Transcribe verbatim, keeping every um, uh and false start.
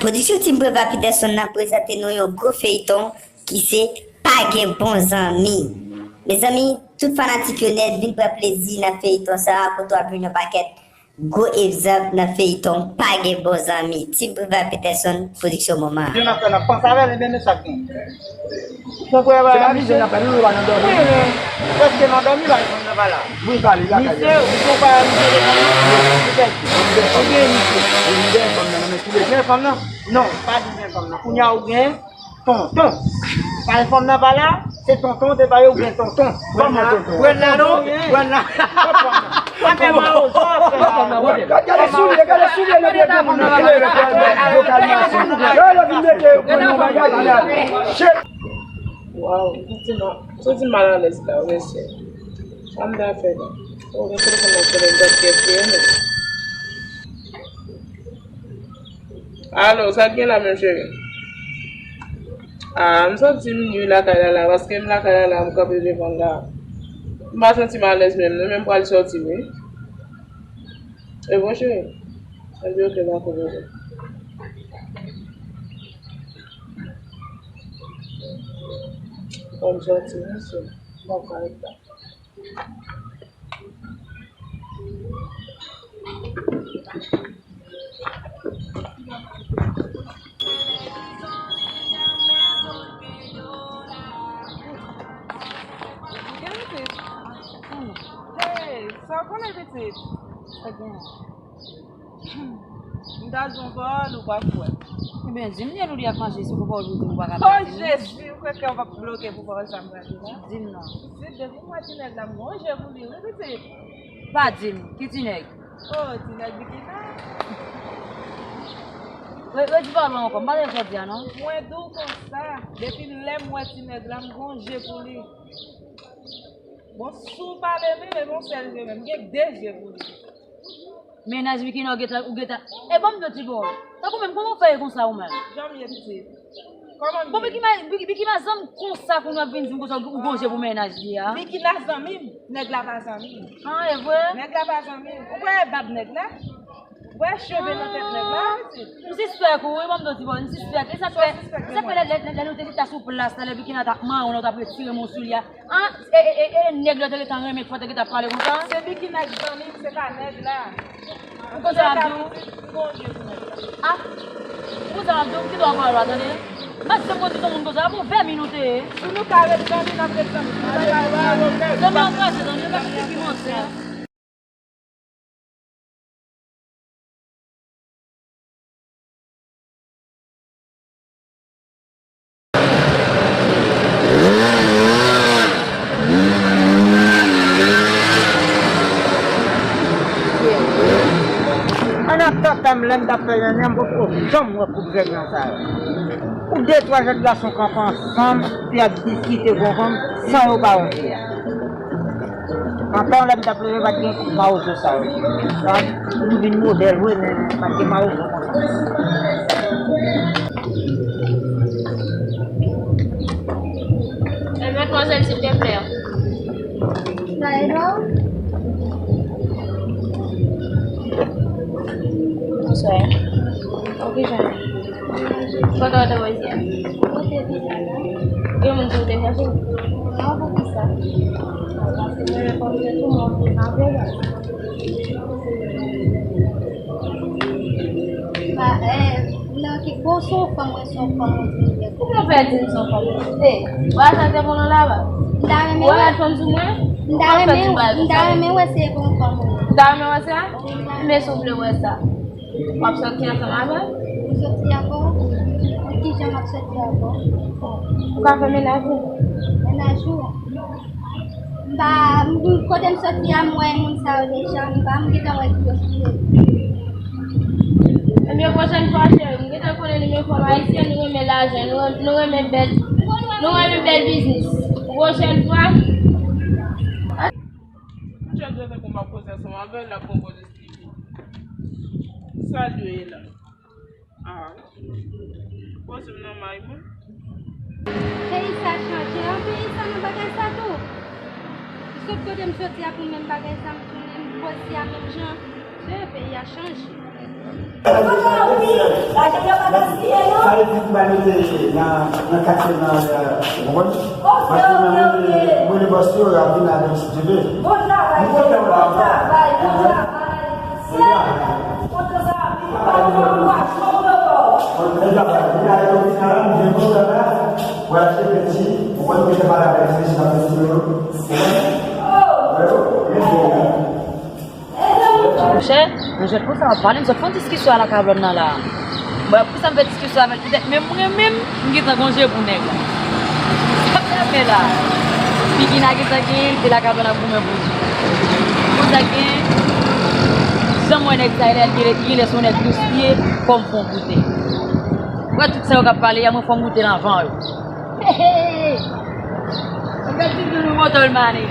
Pwodiksyon Team Preva Peterson nan prezante nou yon gwo feyton ki se Pa gen bon zanmi. Mezanmi, tout fanatik yo nèt vin pran plezi nan feyton sa a kote w ap jwenn yon pakèt gwo egzanp nan feyton Pa gen bon zanmi. Team Preva Peterson, pwodiksyon moman an. Jonathan ap panse avè l, ebyen men sa k gen. Ou konprann pa misye? Wi, men prèske nan dòmi, pa janm nan pa la. Wi, pale, la misye, ou konprann misye te konn misye. Ou gen misye. Ou gen fanm nan, men ki le gen fanm nan? Non, pa di gen fanm nan. Kounye a ou gen tonton. Pa gen fanm nan pa la, se tonton, te ba yo gen tonton. Kòman tonton? Pran la non, pran la. Gade soulye, gade soulye nan pye fanm nan. Yo, yo vin mete fanm nan bagay la. Shit. Waw, m santi m, m santi m malalèz la, mesye. Sa m ta fè la? Oh, gen telefòn nan sonnen, m t ap kè fouye, men. Alo, sa k gen la menm cheri? Ah, m santi m nui lakay la la, paske m lakay la la, m kanpe devan la. M pa santi m alèz menm, non, men m pral sòti, wi. E bon, cheri? Ebyen, oke, dakò, bebe. Ban m sòti, wi, cheri. Bon, kòrèk la. Hey, sa w konnen pitit? Sa gen? M ta di w yon pawòl ou pa kwè. Ebyen, di m, lè ou li ak manje, si w pa di m, ou pa ka di m. Oh, Jezi, ou kwè kè w p ap bloke pou pawòl sa m pral di la? Di m non. Pitit, depi m wè ti nèg la, m gon je pou li, wi, pitit. Pa di m, ki ti nèg? Oh, ti nèg Bikina. Re-, redi pawòl mwen ankò, m pa tande sa w di a, non. Mwen di w konsa, depi lè m wè ti nèg la, m gon je pou li. Bon, si w pale vre, men gon sèl je menm, m gen de je pou li. Mennaj Bikina, ou gentan, ou gentan. E ban m di w ti bò. Tankou menm, kòman w fè ye konsa ou menm? Jan m ye pitit. Kòman m ye? Bon, Bikina, Biki-, Bikina zanm konsa kounye a vin di m konsa ou gon je pou mennaj li a. Bikina zanmi m, nèg la pa zanmi m. Ah, e vre? Nèg la pa zanmi m. Ou wè bab nèg la? Ou wè cheve nan tèt nèg la? M sispèk ou, wi, ban m di w ti bò, m sispèk. E sa k fè, sa k fè lè, lè, lè nou te chita sou plas la, lè Bikina t ap mawon la, ou t ap retire men w sou li a. Ah, e, e, e, e nèg la te gentan renmen k fè w te gentan pale konsa? Se Bikina k zanmi m, se pa nèg la. Ou konn sa m ap di w? M gon je pou nèg la. Ah, ou konn sa m ap di w? Kite w ap pale la, tande. Pa di se m konn di tout moun konsa, bon, vèmin ou te ye. Si nou ka ret zanmi, n ap ret zanmi. Zanmi an kraze, tande, pa kite pimante. An ap tantan m, lè m t ap fè nyanyan, m potko janm wè koup zèglan sa yo. Ou de twa jèn gason kanpe ansanm, epi y ap diskite gongonm san yo pa wè fè a. Antan lè m t ap leve, pa t gen mawozo sa yo. Sa, nou vin modèl vre, men pa t gen mawozo konsa. Eh, mademoiselle, s'il te plaît. Sa e do? Bonswa. Ou kijan? Kote w te wè yè? Ou te vin la, non? Gen moun ki te chache w? Non, poukisa? Paske mwen menm kòm se tou moun ki nan vye. Ba, eh, nan ki, bon, se yon fanm, wi, se yon fanm, wi. Kouman w fè di m se yon fanm? Te, w a sa te konnen laba? M ta renmen wè. Ou wè fanm sou mwen? M ta renmen, m ta renmen wè se yon fanm, wi. Ou ta renmen wè sa? Wi, m ta renmen. Men si w vle wè sa. W ap sòti ansanm avè l? M sòti avè w? Kijan m ap sòti avè w? Ou ka fè mennaj ou? Mennaj ou? M pa, m, kote m sòti a, m wè moun sa yo deja, m pa, m gentan wè ki yo ki ye. Ebyen, pwochèn fwa, cheri, m gentan konnen nou menm fanm ayisyen, nou renmen lajan, nou, nou renmen bèl, nou renmen bèl biznis. Pwochèn fwa. Mwen jwenn tankou m ap koze ansanm avè l, l ap pran pòz esplike. Sa l dwe ye la? Ah, poze m nan may mwen. Peyi sa chanje, an peyi sa nan bagay sa tou. Sot kote m soti a pou menm bagay sa, m tounen, m pòz si a menm jan. Se peyi a chanje. Sa vle di pou ba nou te nan, nan katye nan, ou konprann? Paske mwen, mwen, mwen, bòs yo, y ap vin avè m si Dye vle. Bon travay, bon travay, bon travay. Bon travay. Bon travay. Mwen achte penti, ou konn mwen te pale avèk Felicia Festino. Ou konn? Mwen, mwen, mwen, Monchè, mwen jwenn konsa w ap pale, m sot fè yon diskisyon a lakablòn nan la. Bon, poukisa m fè diskisyon avè l? Petèt menm mwen menm, m gentan gon je pou nèg la. Sa m ap fè la? Figi n a gentan genyen, l te lakablòn ap goumen pou li. Konsa gen, jan m wè nèg sa ye la, li genlè se yon nèg dous li ye, fò m fè yon goute. Wè tout sa yo k ap pale a, mwen fò m goute l anvan yo. Hey, hey, hey. Mwen fè ti toujou moto l mane.